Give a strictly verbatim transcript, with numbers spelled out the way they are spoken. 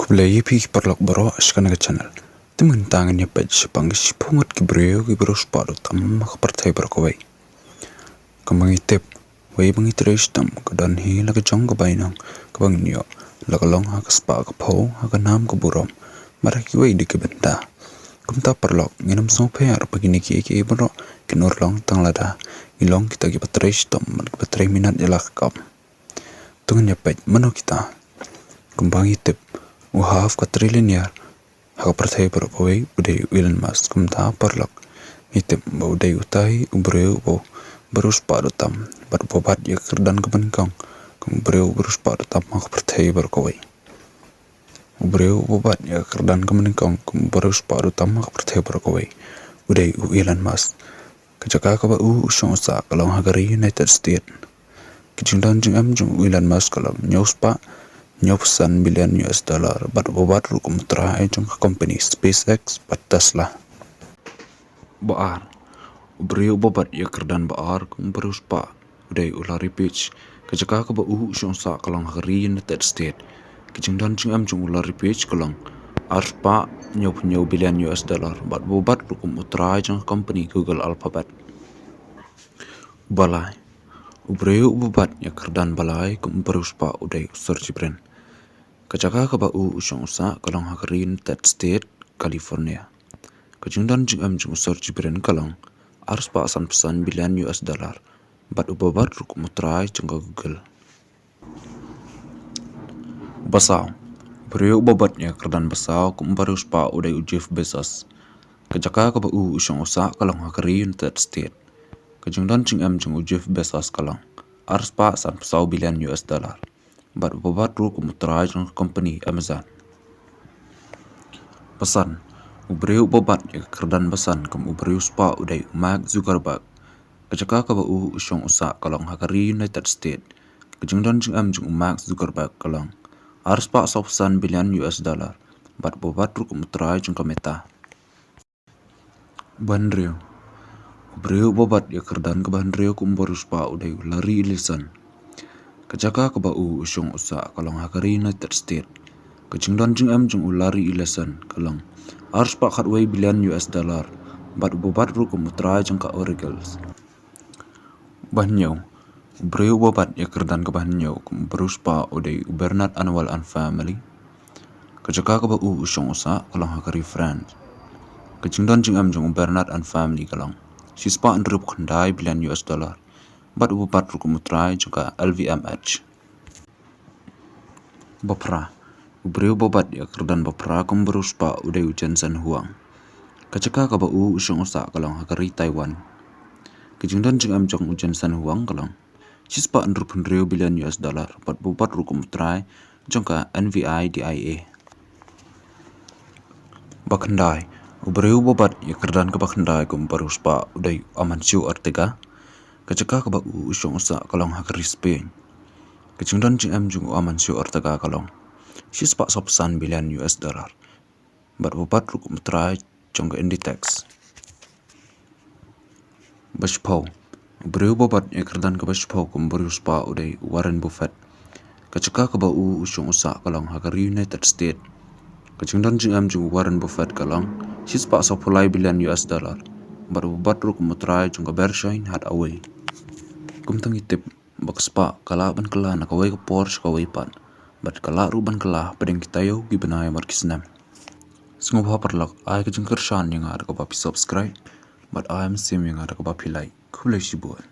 Khublei ïa phi ki paralok baroh sha kane ka channel. Te mynta ngin ïa peit shaphang ki shiphew ngut ki briew ki briew spah ruh tam ha ka pyrthei baroh kawei. Kumba ngi tip, wei ba ngi trei shitom ka don hi la ka jong ka bainong kaba ngin ïoh, la ka long ha ka spah ka phew, ha ka nam ka burom, bad ha kiwei de ki bynta. Kumta paralok, ngin ym sngewpher ba kine kiei kiei baroh kin urlong tang lada ngi long kita kiba trei shitom bad kiba trei minot ïa la ka kam. To ngin ïa peit mano kita. Kumba ngi tip, u half ka trillionaire ha ka pyrthei baroh kawei u dei u Elon Musk. Kumta paralok, ngi tip ba u dei utai u briew uba u briew spah ruh tam bad uba bat ïa ka kyrdan kaba nyngkong kum u briew u briew spah ruh tam ha ka pyrthei baroh kawei. U briew uba bat ïa ka kyrdan kaba nyngkong kum u briew spah ruh tam ha ka pyrthei baroh kawei u dei u Elon Musk. Ka jaka kaba u u shong u sah ka long ha ka ri United States. Ka jingdon jingem jong u Elon Musk ka long hynñiew spah hynñiew phew san billion U S dollar bad uba bat ruh kum u trai jong ka company SpaceX bad Tesla. Ba ar, u briew uba bat ïa ka kyrdan ba ar kum u briew spah u dei u Larry Page. Ka jaka kaba u u shong u sah ka long ha ka ri United States. Ka jingdon jingem jong u Larry Page ka long ar spah hynñiew phew hynñiew billion U S dollar bad uba bat ruh kum u trai jong ka company Google Alphabet. Ba lai, u briew uba bat ïa ka kyrdan ba lai kum u briew spah u dei u Sergey Brin. Ka jaka kaba u u shong u sah ka long ha ka ri United States, California. Ka jingdon jingem jong u Sergey Brin ka long ar spah san phew san billion U S dollar bad uba bat ruh kum u trai jong ka Google. Ba saw, u briew uba bat ïa ka kyrdan ba saw kum u briew spah u dei u Jeff Bezos. Ka jaka kaba u u shong u sah ka long ha ka ri United States. Ka jingdon jingem jong u Jeff Bezos ka long ar spah san phew saw billion U S dollar bad uba bat ruh kum u trai jong ka company Amazon. Ba san, u briew uba bat ïa ka kyrdan ba san kum u briew spah u dei u Mark Zuckerberg. Ka jaka kaba u u shong u sah ka long ha ka ri United States. Ka jingdon jingem jong u Mark Zuckerberg ka long ar spah saw phew san billion U S dollar bad uba bat ruh kum u trai jong ka Meta. Ba hynriew, u briew uba bat ïa ka kyrdan kaba hynriew kum u briew spah u dei u Larry Ellison. Ka jaka kaba u u shong u sah ka long ha ka ri United States. Ka jingdon jingem jong u Larry Ellison ka long ar spah khatwei billion U S dollar bad uba bat ruh kum u trai jong ka Oracle. Ba hynñiew, u briew uba bat ïa ka kyrdan kaba hynñiew kum u briew spah u dei u Bernard Arnault and family. Ka jaka kaba u u shong u sah ka long ha ka ri France. Ka jingdon jingem jong u Bernard and family ka long shi spah hynriew phew khyndai billion U S dollar bad uba bat ruh kum u trai jong ka L V M H. Ba phra, u briew uba bat ïa ka kyrdan ba phra kum u briew spah u dei u Jensen Huang. Ka jaka kaba u u shong u sah ka long ha ka ri Taiwan. Ka jingdon jingem jong u Jensen Huang ka long shi spah hynriew phew hynriew billion U S dollar bad uba bat ruh kum u trai jong ka N V I D I A. Ba khyndai, u briew uba bat ïa ka kyrdan kaba khyndai kum u briew spah u dei u Amancio Ortega. Ka jaka kaba u u shong u sah ka long ha ka ri Spain. Ka jingdon jingem jong u Amancio Ortega ka long shi spah saw phew san billion U S dollar bad uba bat ruh kum u trai jong ka Inditex. Ba shiphew, u briew uba bat ïa ka kyrdan kaba shiphew kum u briew spah u dei u Warren Buffett. Ka jaka kaba u u shong u sah ka long ha ka ri United States. Ka jingdon jingem jong u Warren Buffett ka long shi spah saw phew lai billion U S dollar bad uba bat ruh kum u trai jong ka Berkshire Hathaway. Kumta ngi tip ba ka spah ka lah ban kylla na kawei ka por sha kawei pat bad ka lah ruh ban kylla hapdeng ki taïew, ki bnai bad ki snem. Sngewbha paralok, ai ka jingkyrshan ïa nga da kaba phi subscribe bad ai mynsiem ïa nga da kaba phi like. Khublei shibun.